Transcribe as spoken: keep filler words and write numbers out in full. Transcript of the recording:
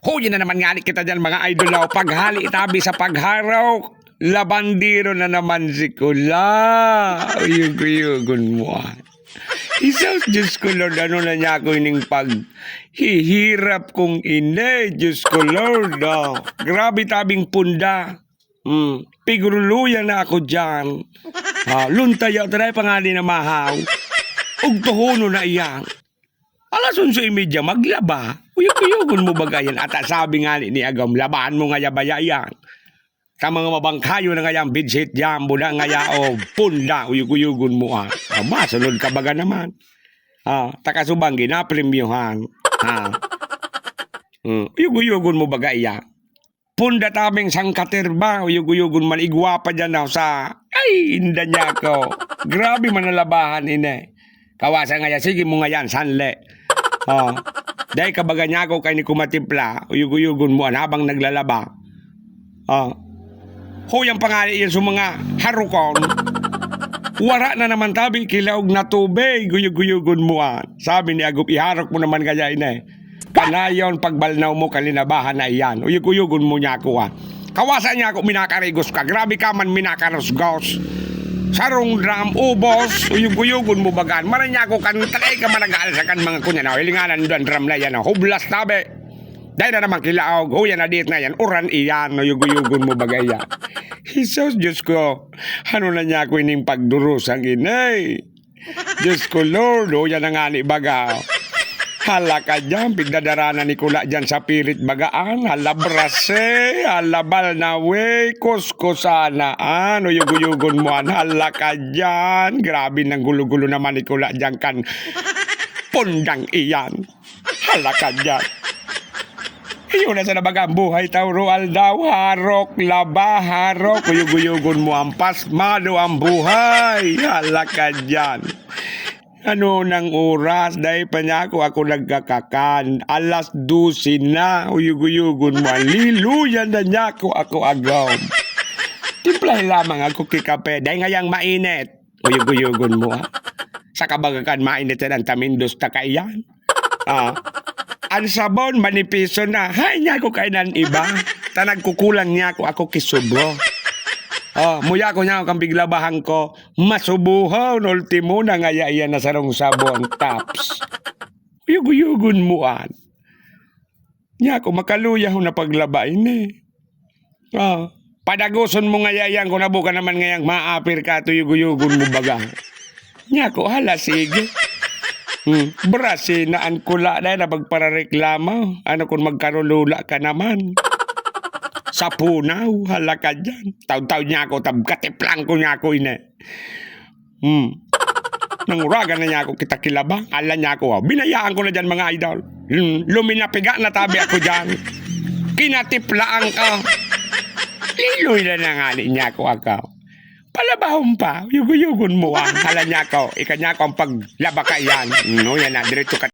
Huya na naman ngani kita diyan, mga idol, oh. Paghali tabi sa pagharaw, labandero na naman si Kula. Uyog-uyogon mo, ah. Jesus, Diyos ko, Lord, ano na niya ako ining paghihirap kong ini, Diyos ko, Lord, oh. Grabe tabing punda. Hmm, piguruluyan na ako diyan. Ah, luntaya, taray pangani na mahaw. Ugtuhono na iyan. Alas onse y media, maglaba. Uyog-uyogon mo baga yan? At sabi nga ni, ni Agam, labahan mo ngaya baya yan. Sa mga mabangkayo na ngaya ang bedsheet diyan, buda ngaya o punda, uyog-uyogon mo, ah. Ah, masunod ka baga naman. Ah, takasubang ginapremyohan. Ah. Hmm, uyog-uyogon mo baga iya? Punda tabing sangkaterba, uyog-uyogon man, igwa pa diyan, oh, sa, ay, inda niya ako. Grabe man ang labahan, ine. Kawasa ngaya, sige mo ngayan, sanle. Oh. Dahil kabaga niya ako kay ni kumatipla, uyog-uyogon mo, an habang naglalaba. Oh. Huyang pangani yan sa mga harukon. Wara na naman tabi, kilaog na tubig, uyog-uyogon mo, ah. Sabi ni Agop, iharok mo naman kaya, ine. Panayon, pagbalnaw mo, kalinabahan na iyan. Uyog-uyogon mo niya ako, ah. Kawasa niya ako, minakarigos ka. Grabe ka man, minakarusgos. Sarong dram, ubos, uyog-uyogon mo bagan. Maray niya ako, kan tagay ka managal sa kan mga kunya na. Hilinganan doon, dram na yan, oh. Hublas tabi. Dahil na naman kilaog, huya na diit na yan, uran iyan, uyog-uyogon mo baga iyan. Jesus, Diyos ko, ano na niya ako ining pagdurusang ini? Diyos ko, Lord, huya na nga ni baga. Hala ka diyan, pigdadaranan ni Kula diyan sa pirit bagaan, hala brase, hala balnawe, kuskusana, ano, uyog-uyogon mo an, hala ka diyan. Grabe nang gulo-gulo naman ni Kula diyan kan pundang iyan. Hala ka diyan. Iyo na sana baga ang buhay, Tauro Aldaw. Harok, laba, harok. Uyog-uyogon mo ang pasmado ang buhay. Hala ka diyan. Ano nang oras? Dahil pa niya ako, ako nagkakakan. Alas dose na. Uyog-uyogon mo. Haleluya na niya ako, ako agom. Timplahi lamang ako kikape. Dahil ngayang mainit. Uyog-uyogon mo, ha? Sa kabagakan, mainit yan ang tamindos ta kaiyan. Ah. Ang sabon, manipiso na. Hay, niya ako kainan iba. Ta nagkukulang niya ako, ako kisubo. Oh, muya ko niya, kang biglabahan ko, masubuhon, ultimo na ngaya iyan na sarong sabon, taps. Uyog-uyogon mo, an. Niya ako, makaluya ho na paglaba ini. Ah, padagoson mo ngaya iyan kung nabuka naman ngayang maapir ka, tuyog-uyogon mo baga. Niya ako, hala, sige. Hmm, brase na an Kula na yan na magparareklamo. Ano kung magkarulula ka naman? Sa punaw, hala ka dyan. Taw-taw niya ako, tab-, katiplang ko niya ako, ine. Hmm. Nanguragan na niya ako, kita kilabang. Ala niya ako, oh. Binayaan ko na dyan, mga idol. Hmm. Luminapiga na tabi ako dyan. Kinatiplaan ka. Liloy na na nga ni niya ako, ako. Palabahon pa, yugo-yugon mo, ah. Ala niya ako, ika niya ako ang paglaba ka yan. No, yan na, diretso ka